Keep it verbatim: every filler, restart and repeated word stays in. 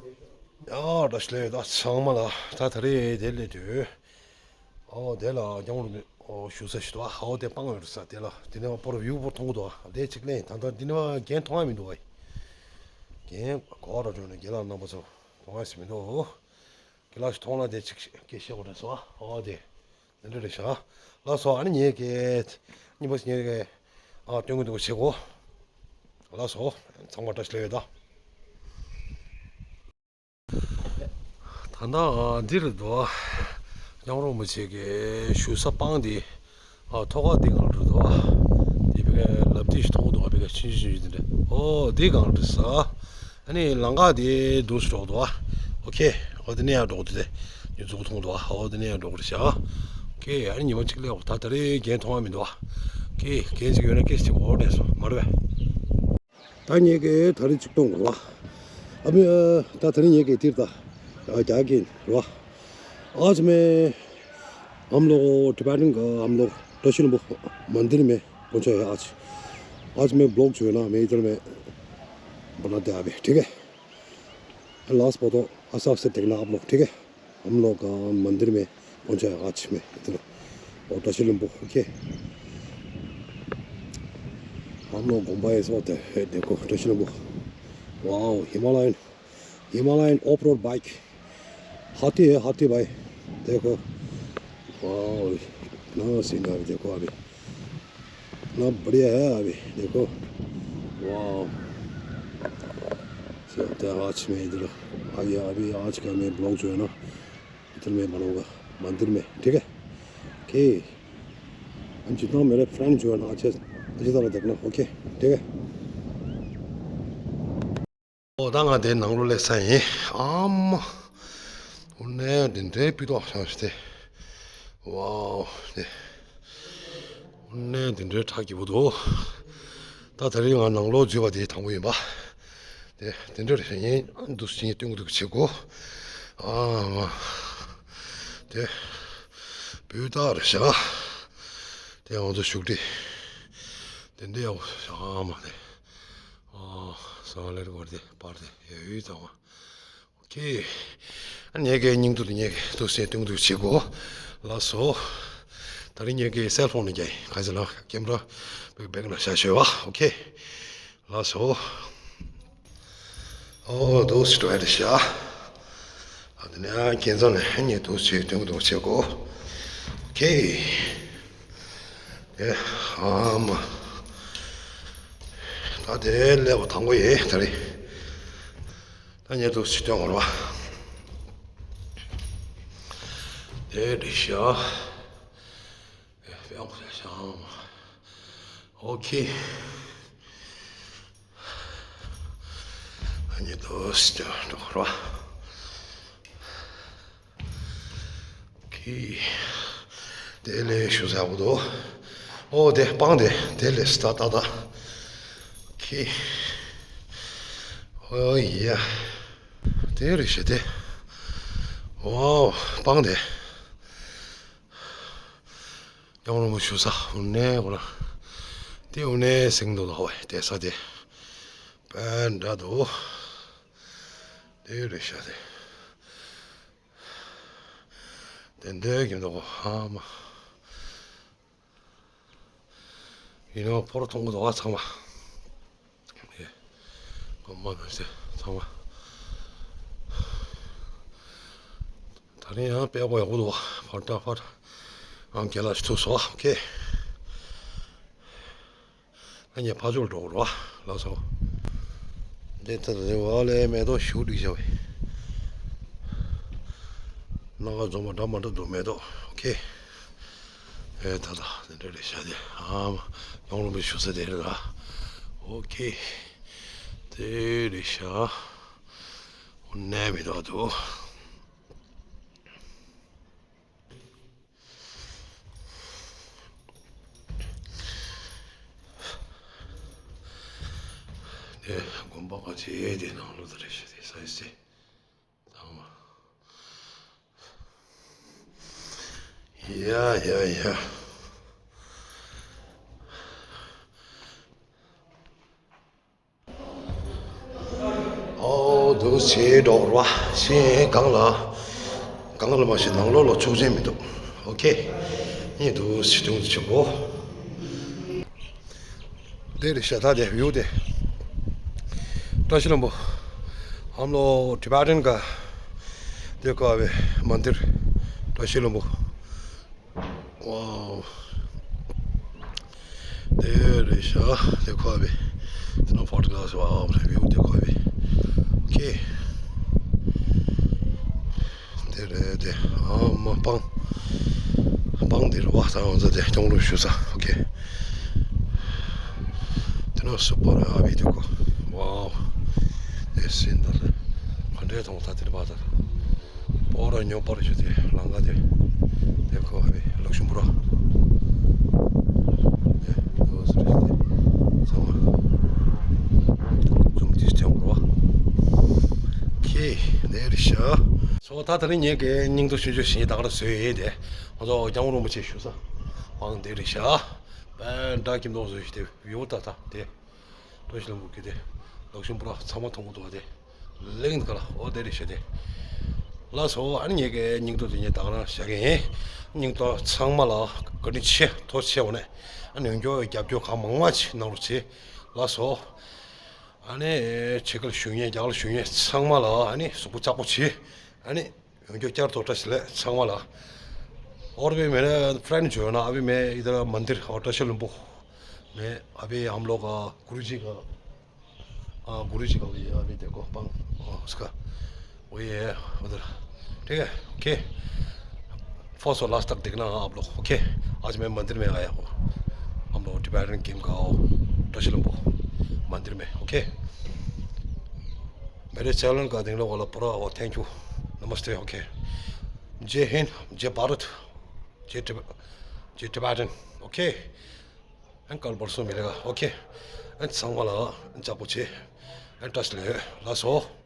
ཡ་བཀྲ་ཤིས་བདེ་ལེགས། ད་ཚང་མ་ལ་ད་ད་རེས་དེ་སླེབས་དུས། ཨོ་དེ་ལ་སྐྱབས་མགོན་རིན་པོ་ཆེ་ཞུ་ས་ཞིག་འདུག་ཨོ་དེ་སྤང་ཡོད་རེད་ས། དེ་ལ་དེ་ནས་པོ་ར་བིའུ་པོ་མཐོང་གི་འདུག་དེ་གཅིག་ལེན། ད་ལྟ་འདི་ནས་རྒན་མཐོང་ཡ་མི་འདུག་བ། རྒན་ག་པར་འགྲོ་ནས་རྒན་ལགས་རྣམ་པ་ཚོ་མཐོང་ཡ་ཞིག་མི་འདུག་རྒན་ལགས་ཞིག་མཐོང་ན་དེ་གཅིག་སྐད་བཤད་དགོས་རེད་ས། ཨོ་དེ། འདི་འདྲ་རེད་ཤག་ལགས་སོ། ཨ་ནི་ངས་ཀྱི་གཉིས་པ་ངས་ཀྱི་ཨ་སྟོན་གྱི་འདུག་བྱེད་གོ། ལགས་སོ། ཚང་མ་བཀྲ་ཤིས་བདེ་ལེགས་ད། ད་ལྟ་འདི་རེད་དོ། སྐྱབས་མགོན་རིན་པོ་ཆེ་གི་བཞུགས་ས་སྤང་འདི། ཨ་ཐོག་ཁ་འདི་གང་རེད་དོ། འདི་བའི་ལབ་འདི་ཞིག་མཐོང་འདུག་བའི་ཆུང་ཆུང་ཆུང་འདི་འདྲ། ཨོ་འདི་གང་རེད་ས། ཨ་ནི་ལམ་ཁ་དེ་འདུག་སེ་འགྲོ་གི་འདུག་ཨ། ཨོ་ཁེ། ཨོ་དེ་ནས་ཡར་འགྲོ་གི་འདུག་དེ་ཉི་ཚུགས་མཐོང་འདུག་ཨ། ཨོ་དེ་ནས་ཡར་འགྲོ་གི་རེད་ཤག་ཨོ་ཁེ། ཨ་ནི་ཉི་མ་གཅིག་སླེབས། ད་ད་རེས་རྒན་མཐོང་བ་མི་འདུག་ཨ། ཁེ། རྒན་ཅིག་ཡོད་ན་སྐད་ཅིག་འོ་རེད་སོང་མ་རེད་པས། ད་ངས་ཀྱི་ད་རེས་ཅིག་གཏོང་དགོས་ལ། ཨ་མི་ཨ་ད་ད་རེས་ངས་ཀྱི་དེར་ད་རྒྱག་གིན་རོ། आज मैं हम लोग टिबेटन का हम लोग त्रैशूल मंदिर में पहुंचा है आज। आज मैं ब्लॉग जो है ना, मैं इधर में बनाते हैं अभी, ठीक है। लास्ट फोटो ऐसा से देखना आप लोग, ठीक है। हम लोग का मंदिर में पहुंचा है आज मैं इधर। और त्रैशूल मंदिर, ओके। हम लोग गुम्बा इस वक्त है, देखो त्रैशूल मंदिर। Wow, Himalayan Himalayan of road bike. हाथी है, हाथी भाई। देखो। वाह, इतना सीन है, देखो अभी। इतना बढ़िया है अभी, देखो। वाह। चलते हैं आज मैं इधर। आ गया अभी। आज का मैं ब्लॉग जो है ना, इधर में बनाऊंगा, मंदिर में, ठीक है। ओके। हम जितना मेरे फ्रेंड जो है ना, अच्छे, अच्छी तरह देखना, ओके, ठीक है। ཨོ་ད་ང་དེ་ནང་ལོགས་སླེབས་ས་ཡིན། ཨ་མ། དངོས་གནས་དེ་འདྲའི་སྤུས་དག་བྱུང་སྟེ། ཝའོ་དེ། དངོས་གནས་དེ་འདྲའི་ཁྲག་སྐྱིད་པོ་འདུག་ད་དེ་རིང་ང་ནང་ལོགས་འཛུལ་བ་དེ་དང་པོ་ཡིན་པ། དེ་དེ་འདྲ་རེད་ཡིན། ཨ་འདུག་སེ་སྟོན་གྱི་འདུག་བྱེད་དགོས། ཨ་མ། དེ། སྤུས་དག་རེད་ཤག་དེ་ང་ཚོ་བཞུགས་ཁྲི། དེ་འདྲའི་ཡག་པོ་ཤག་ཨ་མ་དེ། ཨོ། སང་ལེར་བར་དེ་བར་དེ་ཡོད་ཡོད་ཙང་བ། ཨོ་ཁེ། ཨ་ངས་ཀྱི་སྙིང་ཐུག་ལ་ངས་ཀྱི་ཐུགས་སེམས་གཏིང་ཐུག་བྱེད་དགོས། ལགས་སོ། ད་རིང་ངས་ཀྱི་སེལ་ཕོན་ནས་རྒྱག་ཡིན། ག་ཚོད་ལ་ཀེམ་ར་བེག་བེག་ལ་བཞག་ཤོད་བ། ཨོ་ཁེ། ལགས་སོ། ཨོ་འདུག་སེ་འགྲོ་ཡ་རེད་ཤག་ཨ་དེ་ནས་ཨ་ཁྱེད་ཚོ་ནས་ངས་འདུག་སེ་གཏིང་ཐུག་བྱེད་དགོས། ཨོ་ཁེ། ཨེ། ཨ་མ། ད་དེ་སླེབས་པ་དང་པོ་ཡིན་ད་རེད། ད་ཉེ་དུ་ཕྱི་དོན་བར་བ། དེ་རེད་ཤག་ཨེ་ཕེ་ཨོང་ཤག་ཨ་མ། ཨོ་ཁེ། ད་ཉེ་དུ་ཕྱི་དོན་བར་བ། ཁི། དེ་ལས་ཞུ་ས་བུ་དོ། ཨོ་དེ་སྤང་དེ་དེ་ལས་སྟ་ཏ་ཏ། ཁི། ཨོ་ཡ། དེ་རེད་ཤེ་དེ། ཝའོ་སྤང་དེ། ཡང་རུང་མོ་ཞུ་ས་འུ་ནས་གོ་ན། དེ་འུ་ནས་སེང་དོ་ལ་ཧོ་དེ་ས་དེ། པན་འདྲ་དོ། དེ་རེད་ཤ་དེ། དེ་འདྲའི་གི་འདུག་གོ་ཨ་མ། ཡིན་ནའང་ཕོར་མཐོང་གི་འདུག་ག་ཚང་མ། ཨེ། གོ་མ་མེད་ཟེར་ཚང་མ། ད་རིང་ཡང་དཔེ་ཡག་པོ་ཡག་པོ་འདུག་ག་ཕར་ད་ཕར། ཨང་རྒན་ལགས་ཞིག་ཐུག་སོང་ཨ། ཨོ་ཁེ། ཨ་ནི་ཕ་ཕྱོགས་འགྲོ་དགོས་རེད་བ། ལགས་སོ། འདི་ལྟར་རེ་བ་ལས་མེ་ཏོག་ཞུ་འགྲིག་བྱ་བའི། སྣ་ཁ་འཛོམས་པ་འདྲ་མ་འདྲ་འདུག་མེ་ཏོག་ཨོ་ཁེ། ཨེ་ད་ད་འདི་འདྲ་རེད་ཤག་དེ་ཨ་མ་ཡོང་རུང་པའི་ཞུ་ས་དེ་རེད་ལ། ཨོ་ཁེ། དེ་རེད་ཤག་འོ་ནས་མེ་ཏོག་འདུག་དེ་དགོན་པ་ག་ཚོད་དེ་ནང་ལོགས་ད་རེ་ཞིག་དེ་ས་ཡི་སེ། དང་བ། ཡ་ཡ་ཡ། ཨོ་འདུག་བྱེད་འགྲོ་ར་བ་ཤེས་གང་ལ། གང་ལ་མ་ཤེས་ནང་ལོགས་ལ་ཆོག་མཆན་མི་འདུག་ཨོ་ཁེ། ཉེ་དུ་སི་ཏུང་ཆེ་པོ། དེ་རེད་ཤག་ད་དེ་བིའུ་དེ། བཀྲ་ཤིས་ལྷུན་པོ། ཧམ་ལོ་ཏི་བེ་ཊན་ག་དེ་ཁོ་བའི་མན་དིར། བཀྲ་ཤིས་ལྷུན་པོ། ཝའོ། དེ་རེད་ཤག་དེ་ཁོ་བའི། དེ་ནང་ཕོ་ཊོ་གྷ་ར་ཕི་བ་བ་རེད་བིའུ་དེ་ཁོ་བའི། ཨོ་ཁེ། དེ་རེད་དེ། ཨ་མ་སྤང་། སྤང་དེ་རེད་བ། ད་ང་ཚོ་དེ་སྐྱོང་རུ་ཞུ་ས། ཨོ་ཁེ། དེ་ནང་སུ་པར་ཨ་བི་དེ་ཁོ། ཝའོ། དེ་སིན་ད་ལ། ག་འདྲའི་མཐོང་ད་དེ་རེད་བ་ད། པོ་ར་ཉོ་པར་ཞུ་དེ་ལང་ཀ་དེ། དེ་ཁོ་ཨ་བི་ལག་ཤུམ་པོ་ར། དེ་དེ་ཟེར་ཞུ་དེ། ཚང་མ། ཛུམ་དེ་སྟེང་ར་བ། ཁེ། དེ་རེད་ཤག་སོ་ད་དེ་རིང་ངེད་ཀྱི་སྙིང་སྟོབས་ཆུང་ཆུང་ཞིག་ད་ག་རང་བཟོས་ཡིན་ཏེ། ང་ཚོ་སྐྱབས་མགོན་རིན་པོ་ཆེ་བཞུགས་ས། ཨང་དེ་རེད་ཤག་པན་ཌ་ཁྱིམ་ཚང་བཟོས་ཤིག་དེ་བིའུ་ད་ད་དེ། བཀྲ་ཤིས་ལྷུན་པོ་གི་དེ། ལག་ཤུམ་པོ་ར་ཚང་མ་མཐོང་གི་འདུག་བ་དེ། ལེགས་འདུག་ག་ལ་ཨོ་དེ་རེད་ཤག་དེ། ལགས་སོ། ཨ་ནི་ངེད་ཀྱི་སྙིང་སྟོབས་དེ་ངས་ད་ག་རང་བཞག་གི་ཡིན། སྙིང་སྟོབས་ཚང་མ་ལ་བཀའ་དྲིན་ཆེ་ཐུགས་རྗེ་ཆེ་ནས། ཨ་ནི་འོས་སྦྱོར་རྒྱབ་སྐྱོར་གང་མང་མང་ཅིག་གནང་རོགས་བྱེད། ལགས་སོ། ཨ་ནི་ཕྱི་རྒྱལ་བཞུགས་མཁན་རྒྱ་གར་བཞུགས་མཁན་ཚང་མ་ལ་ཨ་ནི་གཟུགས་པོ་ལྕགས་པོ་བྱེད། ཨ་ནི་འོས་སྦྱོར་བསྐྱར་དུ་བཀྲ་ཤིས་བདེ་ལེགས་ཚང་མ་ལ། और भी मेरे फ्रेंड जो है ना, अभी मैं इधर मंदिर और བཀྲ་ཤིས་ལྷུན་པོ། मैं अभी हम लोग गुरु जी का, गुरु जी का भी अभी देखो, उसका वही है उधर। ठीक है, ओके। फर्स्ट और लास्ट तक देखना आप लोग, ओके। आज मैं मंदिर में आया हूँ, हम लोग टिबेटन किम का वक्र शिल्प मंदिर में, ओके। मेरे चैनल का देखने वाला पूरा, और थैंक यू, नमस्ते, ओके। जय हिंद, जय भारत, जय टिबे-, जय टिबेटन, ओके। एंड कल परसों मिलेगा, ओके। एंड संगवाला, एंड चापुचे, एंड ट्रस्ट ले, लासो।